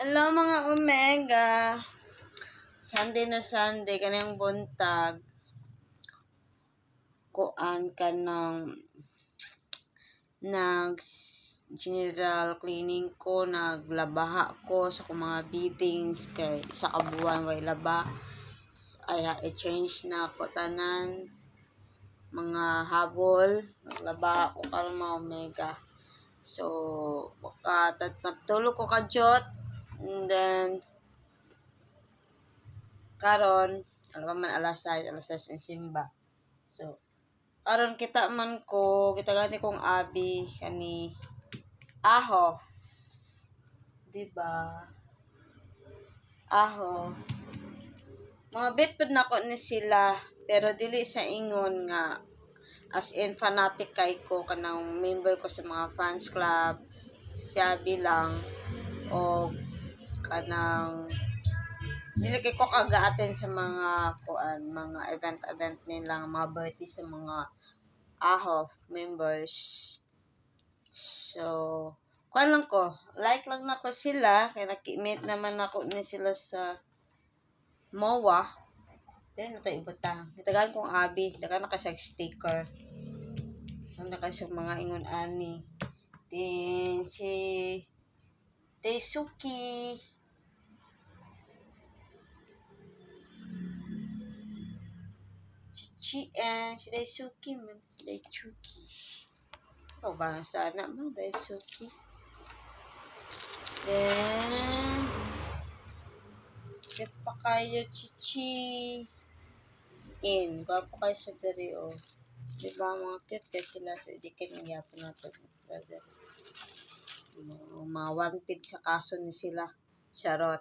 Hello, mga Omega! Sunday na Sunday, kanang buntag. Kuan ka ng nag general cleaning ko, naglabaha ko sa akong mga beatings kay sa kabuan way laba. Ay, i-change na ako tanan mga habol, naglaba ko karon, mga Omega. So, baka matulog ko kadyot. And then, karon alam man alas 6, alas 6 ang simba. So, karon kita man ko, kita gani kong abi kani Ahof. 'Di ba? Aho. Mga bet pud nako ni sila, pero dili sa ingon nga as in fanatic kay ko, kanang member ko sa mga fans club. Si Abi lang o kanang dili kay ko kaga-attend sa mga kuan, mga event-event nila, mga birthday sa mga Ahof members. So, kuan lang ko, like lang nako sila kay naki-meet naman nako ni sila sa MOA. Then na tayo ibutang. Gitagaan kong abi, dagan na kay sticker. Ano na siya mga ingon ani. Then si Daisuke. Si Chien, si Daisuke man, si Daisuke. O ba sana man Daisuke. Then cute pa kayo, Chichi. In, gwapo kayo sa diri oh. Di ba mga cute kay sila, so idikit ng yapon nato sila diri. Mga wanted sa kaso ni sila. Charot.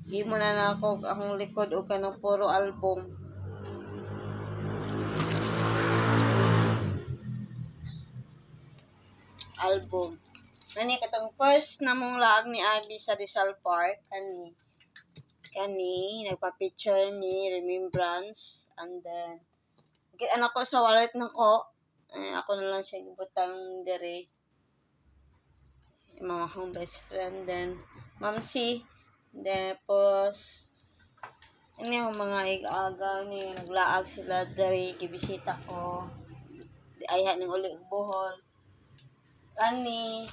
Di mo na nako akong likod o kanang puro album. Album. Kani katong first na mong laag ni Abby sa Rizal Park kani. Kani nagpa-picture mi, remembrance, and then anak ko sa wallet nako. Eh, ako na lang siya gibutang diri. Mga akong best friend, then Ma'am C. Tapos ini ang mga ig-aga ni naglaag sila diri, gibisita ko. Di ayha ning uli og Bohol. Kani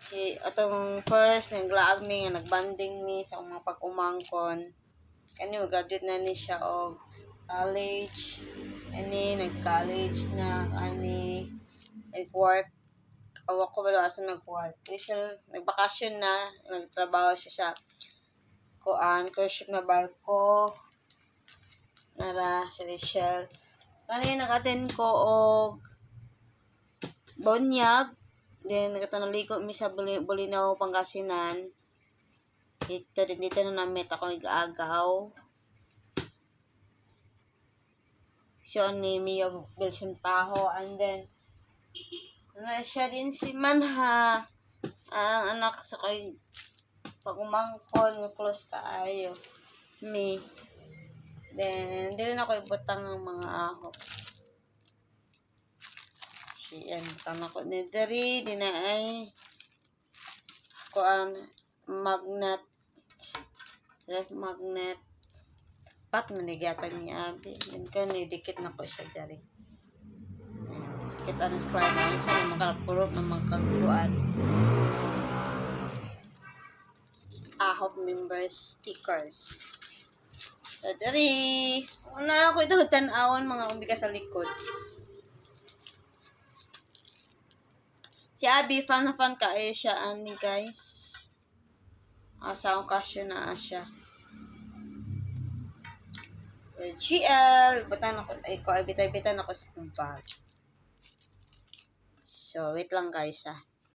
si atong first naglaag mi nga nagbanding mi sa mga pag-umangkon. Kani mag-graduate na ni siya og college. Ani nag-college na, ani nag-work. Awa ko ba asa nag-work. Di siya nagbakasyon na, nagtrabaho siya sa kuan, cruise ship na barko. Nara si Rachel. Kani nag-attend ko og bunyag. Then nagkatanaliko mi sa Bolinao, Pangasinan. Dito din dito na na-meet ako igaagaw. Siya ni Mia Wilson Paho, and then na siya din si Manha, ang anak sa kay pag-umangkon nga close kaayo me. Then dili na ko ibutang ang mga aho. Siya butang ako ni diri di na ay kuan, magnet, ref magnet pat manigyatag ni Abi. Then kani dikit na ko siya diri. Dikit ano sa client sa naman puro naman kagkuan Ahop members stickers. So, diri. Wala ako ito tan-awon, mga umbika, sa likod. Si Abby, fan na fan kaayo siya ani, guys. Asa akong kasyo na siya. GL, butang ako, ay ko, ay bitay-bitay ako sa akong bag. So, wait lang, guys, ah.